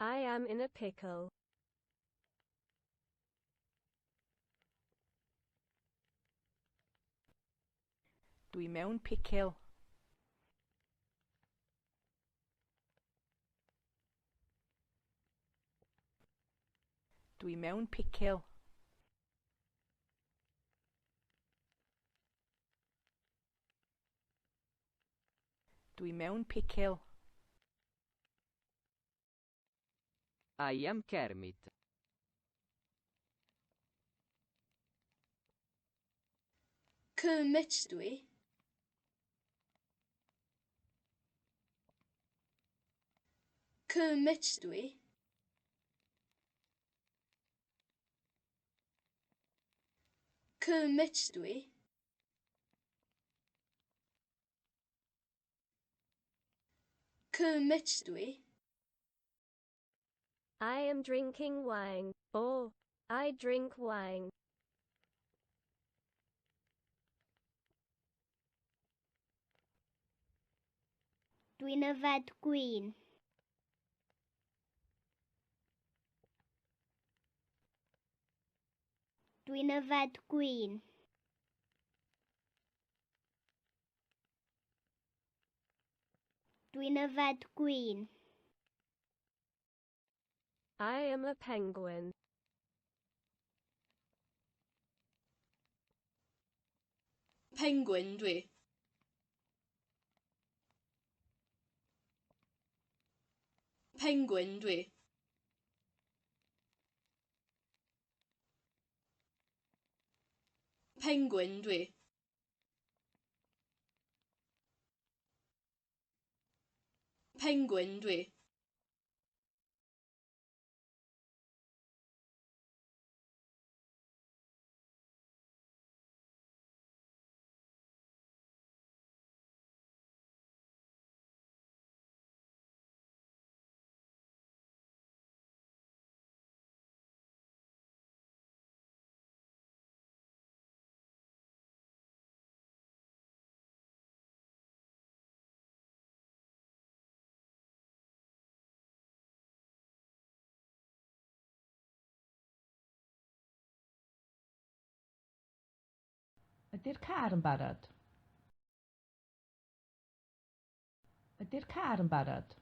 I am in a pickle. Dwi mewn picil. Dwi mewn picil. Dwi mewn picil. I am Kermit. Kermit dwi. Kermit dwi. Kermit dwi. Kermit dwi. I am drinking wine. Or, I drink wine. Dwi'n yfed gwin. Dwi'n yfed gwin. Dwi'n yfed gwin. I am a penguin. Penguin dwi. Penguin dwi. Penguin dwi. Penguin dwi. Ydy'r car yn barod? Ydy'r car yn barod?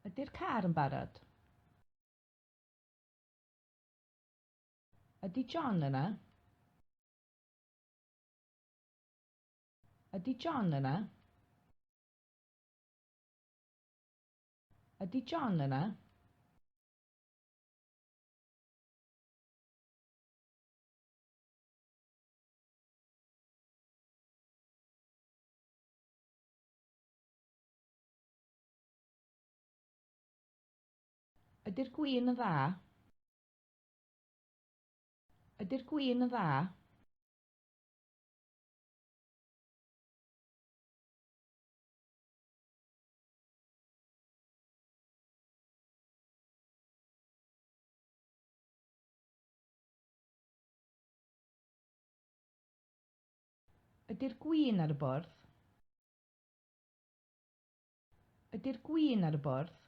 Ydy'r car yn barod? Ydy John yna? Ydy John yna? Ydy John yna? Ydy'r gwin yn dda? Ydy'r gwin yn dda? Ydy'r gwin ar y bwrdd? Ydy'r gwin ar y bwrdd?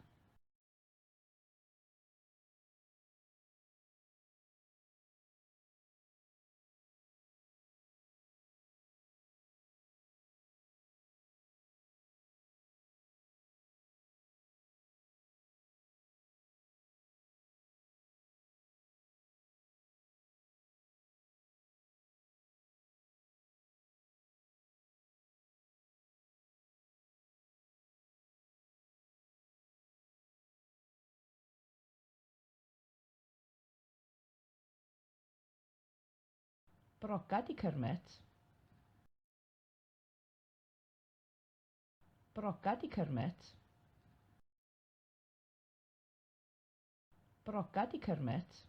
Broga 'di Kermit. Broga 'di Kermit. Broga 'di Kermit.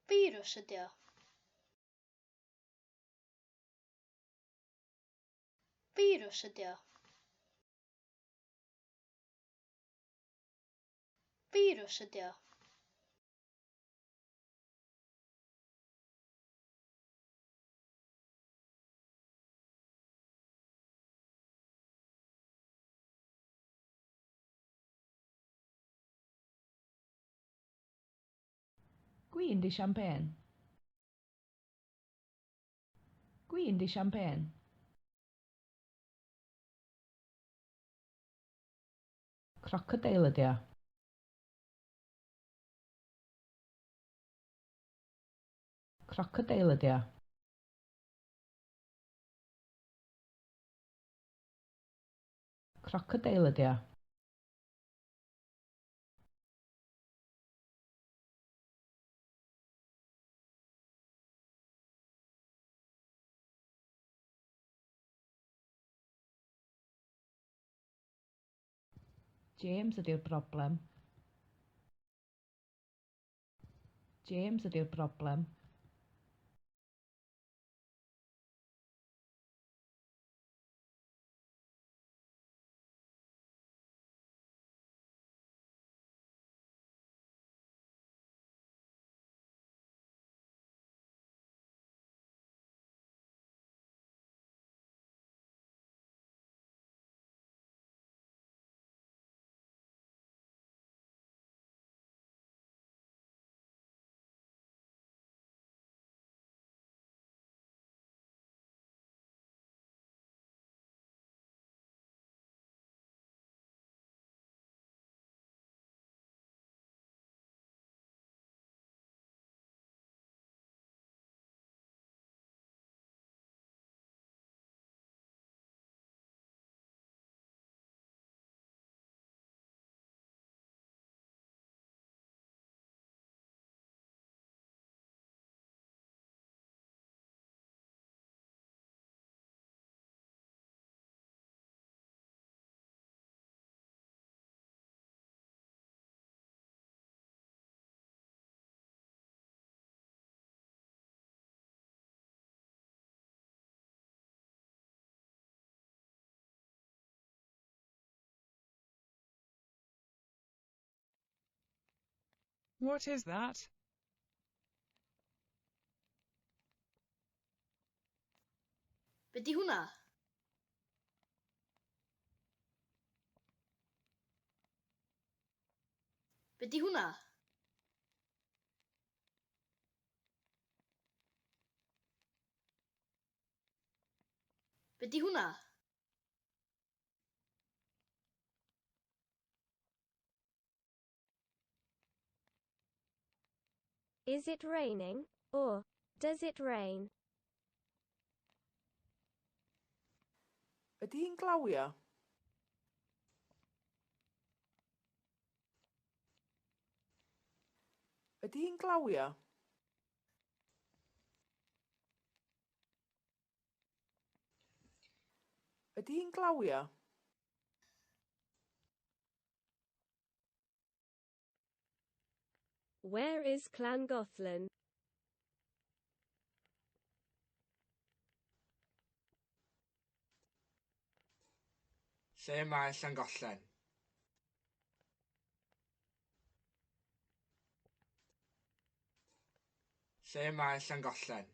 Firws ydy o. Firws ydy o. Firws ydy o. Gwin 'di siampên. Gwin 'di siampên. Crocodeil ydy o. Crocodeil ydy o. Crocodeil ydy o. James ydy'r broblem. James ydy'r broblem. What is that? Be 'di hwnna? Be 'di hwnna? Be 'di hwnna? Is it raining? Or, does it rain? Ydy hi'n glawio? Ydy hi'n glawio? Ydy hi'n glawio? Where is Llangollen? Lle mae Llangollen? Lle mae Llangollen?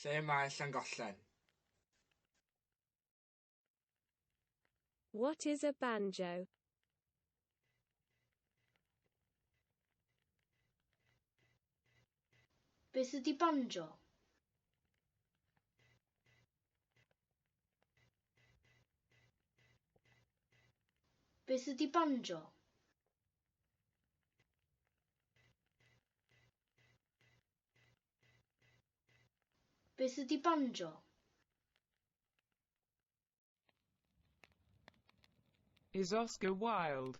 Lle mae Llangollen? What is a banjo? Beth ydy banjo? Beth ydy banjo? Beth ydy banjo? Is Oscar wild?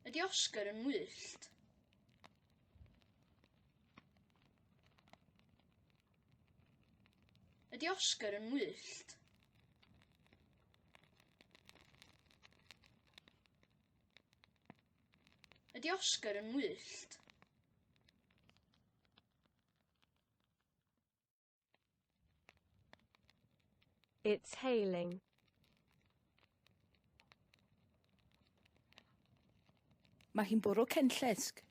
Ydy Oscar yn wyllt? Ydy Oscar yn wyllt? Ydy Oscar yn wyllt? It's hailing. Mae hi'n bwrw cenllysg.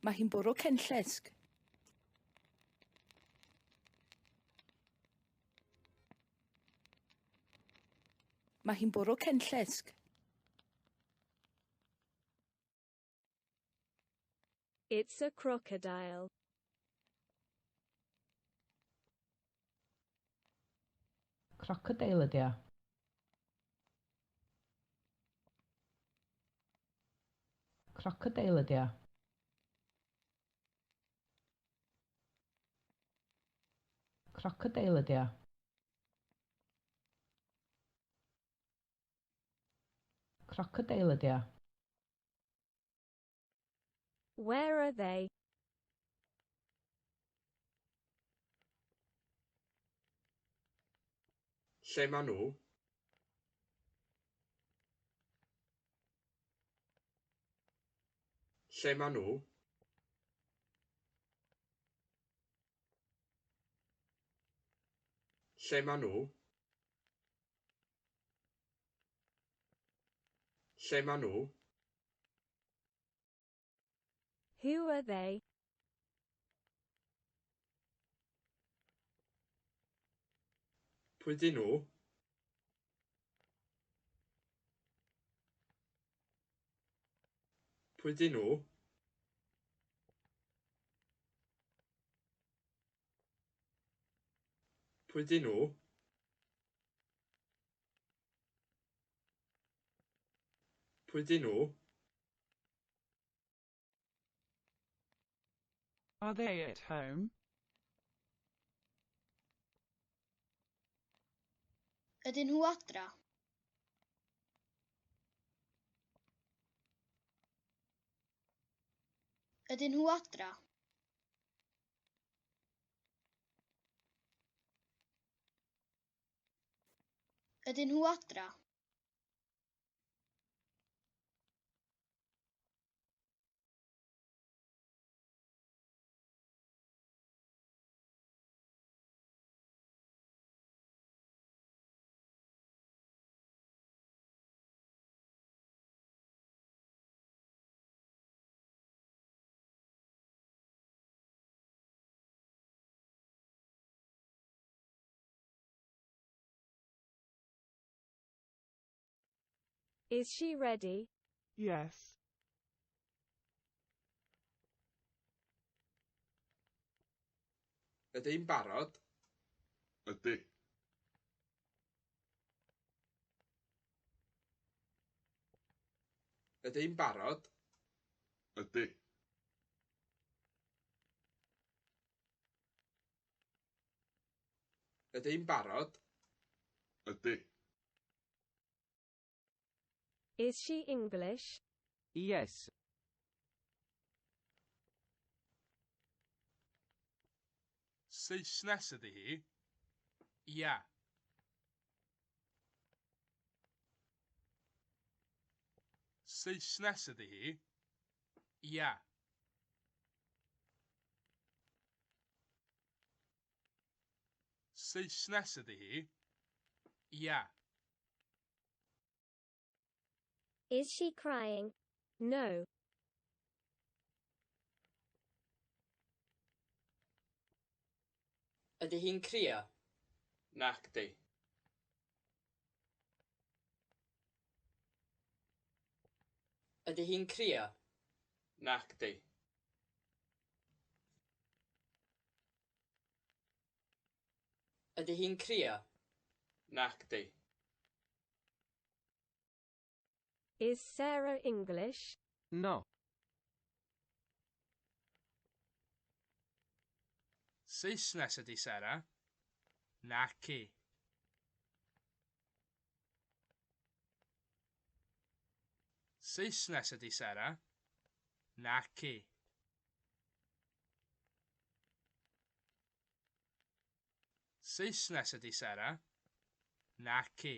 Mae hi'n bwrw cenllysg. Mae hi'n bwrw cenllysg. It's a crocodile. Crocodeil ydy o. Crocodeil ydy o. Crocodeil ydy o. Crocodeil ydy o. Where are they? Lle maen nhw? Lle maen nhw? Lle maen nhw? Lle maen nhw? Who are they? Pwy dyn nhw? Pwy dyn nhw? Pwy dyn nhw? Pwy dyn nhw? Are they at home? Ydyn nhw adra? Ydyn nhw adra? Ydyn nhw adra? Is she ready? Yes. Ydy hi'n barod? Ydy. Ydy hi'n barod? Ydy. Ydy hi'n barod? Ydy. Is she English? Yes. Saesnes ydy hi? Ia. Saesnes ydy hi? Ia. Saesnes ydy hi? Ia. Is she crying? No. Ydy hi'n crio? Nacdi. Ydy hi'n crio? Nacdi. Ydy hi'n crio? Nacdi. Is Sarah English? No. Saesnes ydy Sarah? Naci. Saesnes ydy Sarah? Naci. Saesnes ydy Sarah? Naci.